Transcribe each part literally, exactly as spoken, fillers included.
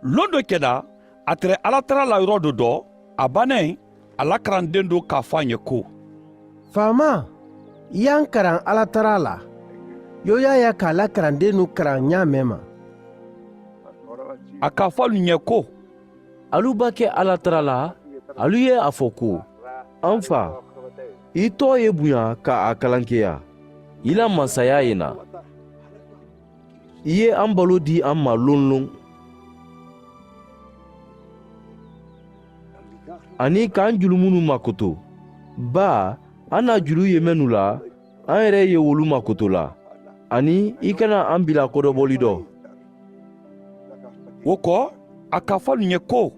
Loŋ do keda a tara alatara la yoro do do. A baneŋ a la karandeŋ do ka fo a ɲe ko, faamaa, i ye a n karaŋ alatara la. Yooyaaya ka a la karandeenu karaŋ ɲaameema. A ka fo alu ɲe ko, alu ba ke alatara la. Alu ye a fo ko, an faa, i too ye buɲa ka a kalankeya. I la mansayaa ye naa. I ye an baloo dii an ma loŋ-loŋ, aniŋ ka an julumunnu makoto. Baa, an na juluu ye mennu la, an yere ye wolu makoto la. Aniŋ i kana an bila kodoboli do. Wo ko, a ka fo alu ɲe ko,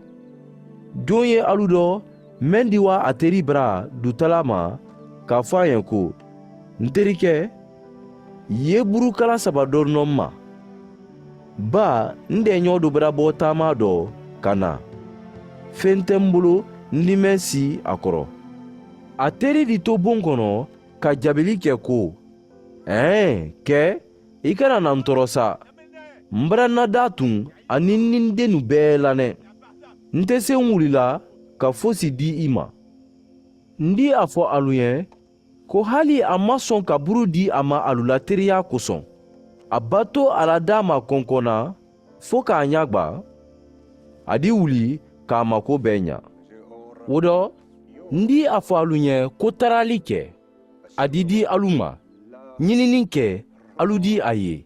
joŋ ye alu do meŋ di waa a teri bara dutalaa ma, ka a fo a ɲe ko, n terike, i ye burukala saba do no n ma. Baa, n deeɲoo do bara bo taamaa do ka naa. Feŋ te m bulu n di meŋ si a koro. A teri di to buŋ kono ka jabili ke ko, ee, ke, i kana na n torosa. M bara n na daatuŋ aniŋ n niŋ n denu bee la ne. N te seŋ wuli la ka fosi dii i ma. N di a fo alu ye ko hali a maŋ soŋ ka buru dii a ma alu la teriyaa kosoŋ. A bato a la daama konkon na fo ka a ɲagba. A di wuli ka a mako bee ɲa. Wo do, n di a fo alu ye ko tarali ke, a di dii alu ma. Ɲininiŋ ke, alu dii a ye.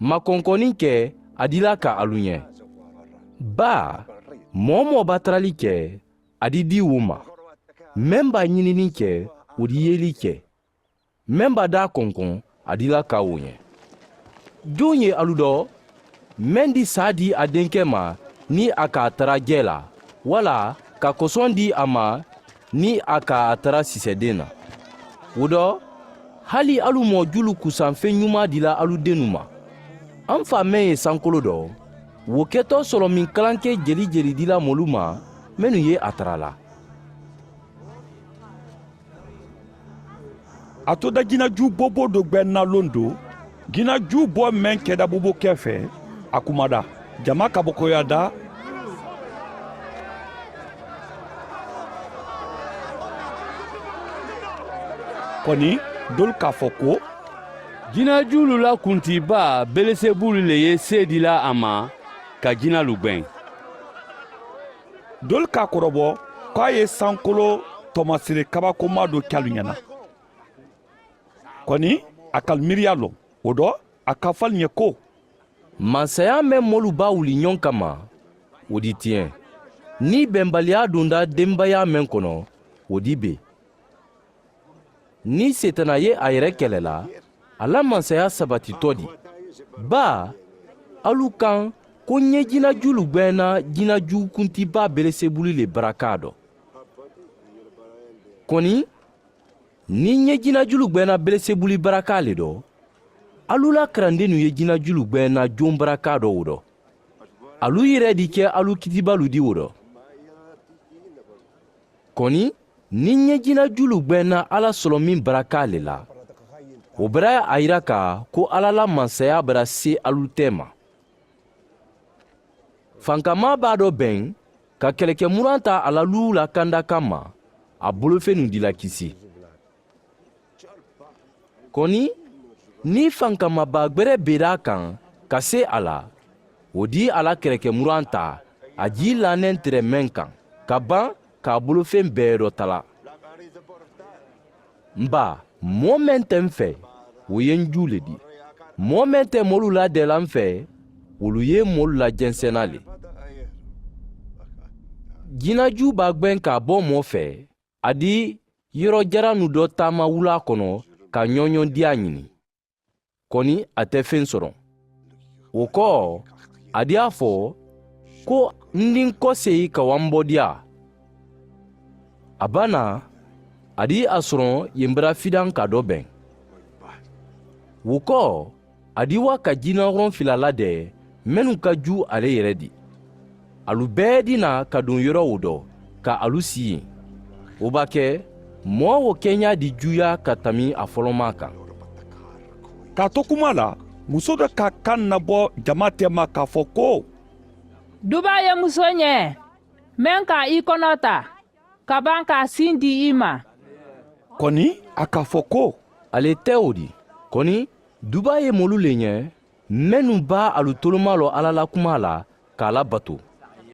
Makonkoniŋ ke, a dila ka alu ye. Baa, moo-wo-moo be tarali ke, a di dii wo ma. Meŋ be a ɲininiŋ ke, wo di yeeli ke. Meŋ be a daa konkon, a dila ka wo ye. Joŋ ye alu do meŋ di saa dii a denke ma niŋ a ka a tara jee la, walla ka kosoŋ dii a ma niŋ a ka a tara sisedeŋ na? Wo do, hali alu moo juulu kusaŋ feŋ ɲumaa dila alu denu ma. An faa meŋ ye sankolo do, wo ketoo solomiŋ kalankee jeli-jeli dila moolu ma mennu ye a tara la. A to da jinaju booboo do gbeŋ na loŋ do. Jinaju boo meŋ keda booboo kee fee, a kumada. Jamaa kabakoyaata. Koni, doolu ka a fo ko, jinajuulu la kuntibaa beelisebulu le ye seedilaa a ma ka jinalu gbeŋ. Doolu ka a korobo ko a ye sankolo tomasire kabakomaa do ke alu ɲana. Koni, a ka alu miiriya loŋ. Wo do, a ka a fo alu ɲe ko, mansayaa meŋ moolu be a wuli ɲoŋ kamma, wo di tiyeŋ. Niŋ benbaliyaa dunta dembayaa meŋ kono, wo di bee. Niŋ seetana ye a yere kele la, a la mansayaa sabati to di? Baa, alu kaŋ ko n ye jinajuulu gbeŋ na jinaju kuntibaa beelisebulu le barakaa do. Koni, niŋ n ye jinajuulu gbeŋ na beelisebulu barakaa le do, alu la karandennu ye jinajuulu gbeŋ na joŋ barakaa do wo do. Alu yere di ke alu kitibalu di wo do. Koni, niŋ n ye jinajuulu gbeŋ na alla solomiŋ barakaa le la, wo bara a yira ka ko alla la mansayaa bara see alu teema. Fankamaa baa do beŋ ka kelekemuraŋ taa a la luu la kanda kamma, a bolofenu dila kisi. Koni, niŋ fankamabaa gbere beera a kaŋ ka see a la, wo di a la kelekemuraŋ taa a jii laaneŋ tere meŋ kaŋ, ka baŋ ka a bolofeŋ bee do tala. Mba, moo meŋ te m fee, wo ye n juu le di. Moo meŋ te moolu la dee la m fee, wolu ye moolu la jenseŋ na le. Jinajuu be a gbeŋ ka a bo moo fee, a di yero jarannu do taama wulaa kono ka ñooñoŋ diyaa ñini. Koni a te feŋ soto. Wo ko, a di a fo ko, n di n koseyi ka wambo diyaa. A bana, a di a soroŋ ye n bara fidaŋ ka do beŋ. Wo ko, a di wa ka jinahoroŋ fila la de mennu ka juu ale yere di. Alu bee dina ka duŋ yero wo do ka alu sii yen. Wo ba ke, moo wo keñaa di juuyaa ka tami a folomaa kaŋ. Ka a to kuma la, musoo do ka a kaŋ na bo jamaa teema ka a fo ko, Dubaa ye musoo ñee meŋ ka i konoo taa ka baŋ ka a siŋ dii i ma. Koni a ka fo ko, ali ye tewo dii. Koni dubaa ye moolu le ñee mennu be alu tolomaa loo alla la kumaa la ka a la bato.